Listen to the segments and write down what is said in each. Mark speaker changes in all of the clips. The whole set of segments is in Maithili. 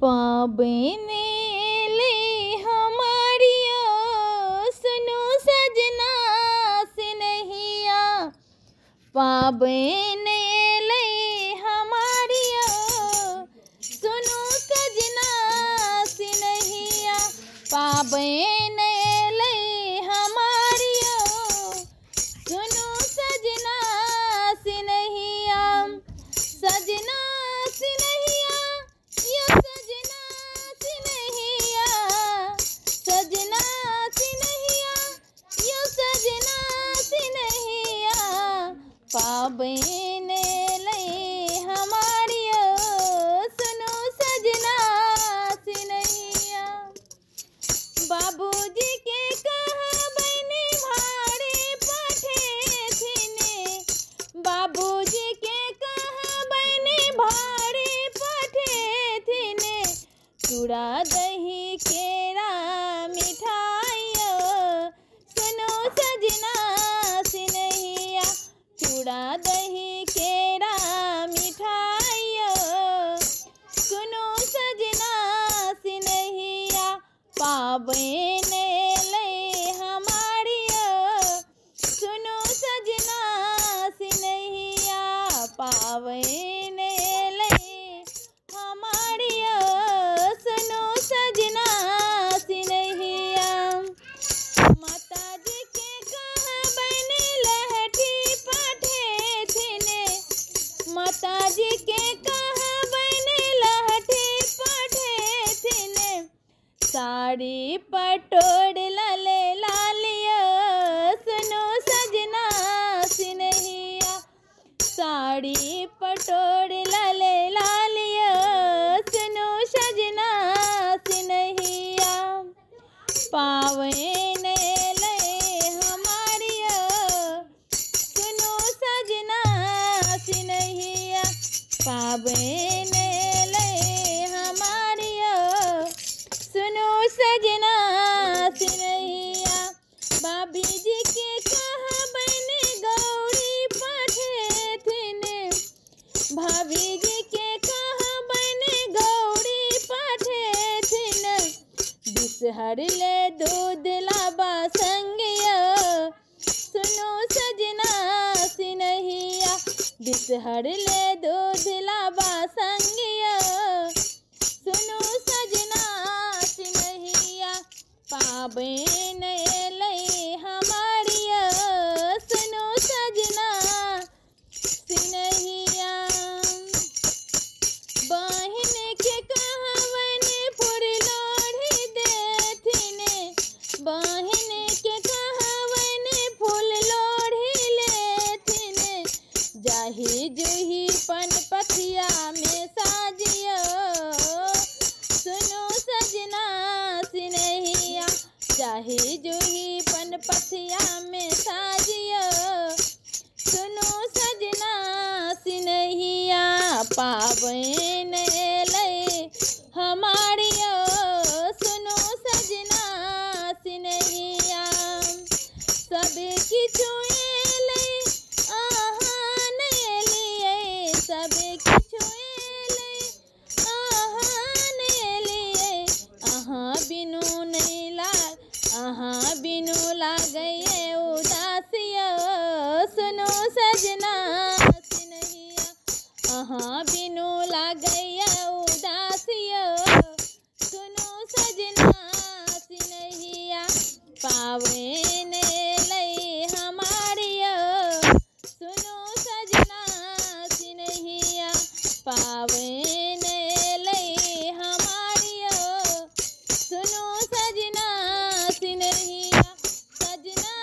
Speaker 1: पाबनि एलै हमारियो सुनू सजना सिनहिया। पाबनि एलै हमारियो सुनू सजना सिनहिया। पाबनि एलै हमारियो सुनू सजना सिनहिया। सजना सिनहिया यो सजना सिनहिया। सजना सिनहिया यो सजना सिनहिया। पाबनि एलै हमारियो सुनू सजना सिनहिया। बाबूजी के कहबनि भाड़े पठेथिन। बाबूजी के कहबनि भाड़े पठेथिन। चूड़ा दही केरा मिठाइयो सुनू सजना सिनहिया। चूड़ा दही केरा मिठाइयो सुनू सजना सिनहिया। पाबनि एलै हमारियो सुनू सजना सिनहिया। पाबनि एलै हमारियो सुनू सजना सिनहिया। माताजी के कहबनि लहठी पठेथिन। माताजी के कहबनि लहठी पठेथिन। साड़ी पटोर लाले लालियो सुनू सजना सिनहिया। साड़ी पटोर लाले लालियो सुनू सजना सिनहिया। पाबनि एलै हमारियो सुनू सजना सिनहिया। पाबनि एलै हमारियो सुनू सजना सिनहिया। भाभी जी के कहबनि गौरी पठेथिन। भाभी जी के कहबनि गौरी पठेथिन। बिसहर ले दूध लाबा संगिया सुनू सजना सिनहिया। बिसहर ले दूध लाबा संगिया सुनू सजना सिनहिया। पाबनि एलै हमारियो सुनू सजना सिनहिया। बहिन के कहबनि फूल लोढ़ी देथिन। बहिन के कहबनि फूल लोढ़ी लेथिन। जाही जूही पन पथिया में साजियो सुनू सजना सिनहिया। जाही जूही पन पथिया में साजियो सुनू सजना सिनहिया। पाबनि एलै हमारियो सुनू सजना सिनहिया। सब किछु एलै अहाँ नहि एलियै। सब किछु एलै अहाँ नहि एलियै। अहाँ बिनु नहि लाग अहाँ बिनु लागैए उदासियो सुनू सजना सिनहिया। अहाँ बिनु लागैए उदासियो सुनू सजना सिनहिया। पाबनि एलै हमारियो सुनू सजना सिनहिया। पाबनि एलै हमारियो सुनू सजना सिनहिया। सजना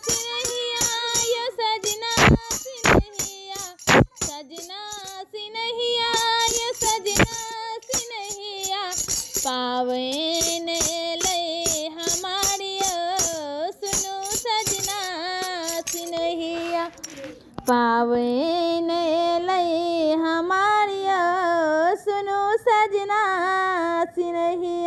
Speaker 1: सिनहिया यो सजना सिनहिया। सजना सिनहिया यो सजना सिनहिया। पाबनि एलै हमारियो सुनू सजना सिनहिया। पाबनि एलै हमारियो सुनू सजना सिनहिया।